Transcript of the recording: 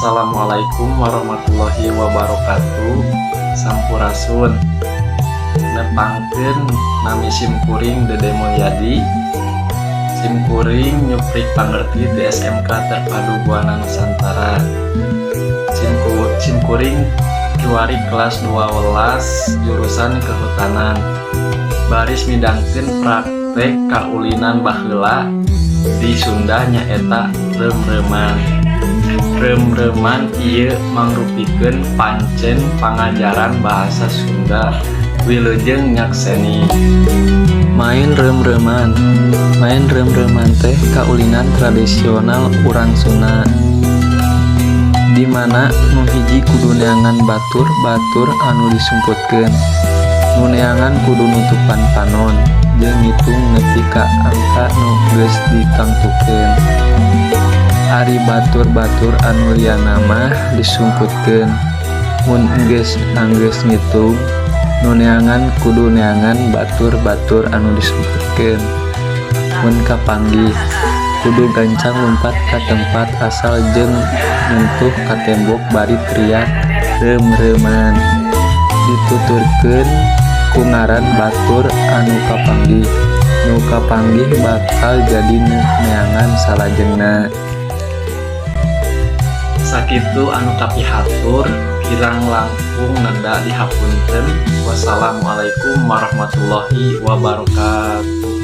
Assalamualaikum warahmatullahi wabarakatuh. Sampurasun. Nepangkeun, nami sim kuring Dede Mulyadi. Sim kuring nyuplik pangerti di SMK Terpadu Buana Nusantara. Sim kuring kiwari kelas 12 jurusan kehutanan. Baris midangkeun praktek kaulinan baheula di Sunda, nyaeta reum-reuman. Reum-reuman ieu mangrupikeun pancen pangajaran bahasa Sunda. Wilujeng nyakseni. Main reum-reuman. Main reum-reuman teh kaulinan tradisional urang Sunda, di mana nu hiji kudu neangan batur-batur anu disumputkeun. Nu neangan kudu nutupan panon jeung ngitung nepi ka angka nu geus ditangtukeun. Ari batur-batur anu lianna mah disumputkeun. Mun geus anggeus ngitung, nu neangan kudu neangan batur-batur anu disumputkeun. Mun kapanggih, kudu gancang lumpat ka tempat asal jeung nyentuh ka tembok bari teriak "Reum-reuman", dituturkeun ku ngaran batur anu kapanggih. Nu kapanggih bakal jadi nu neangan salajengna. Sakitu anu kapihatur, kirang langkung neda dihapunten. Wassalamualaikum warahmatullahi wabarakatuh.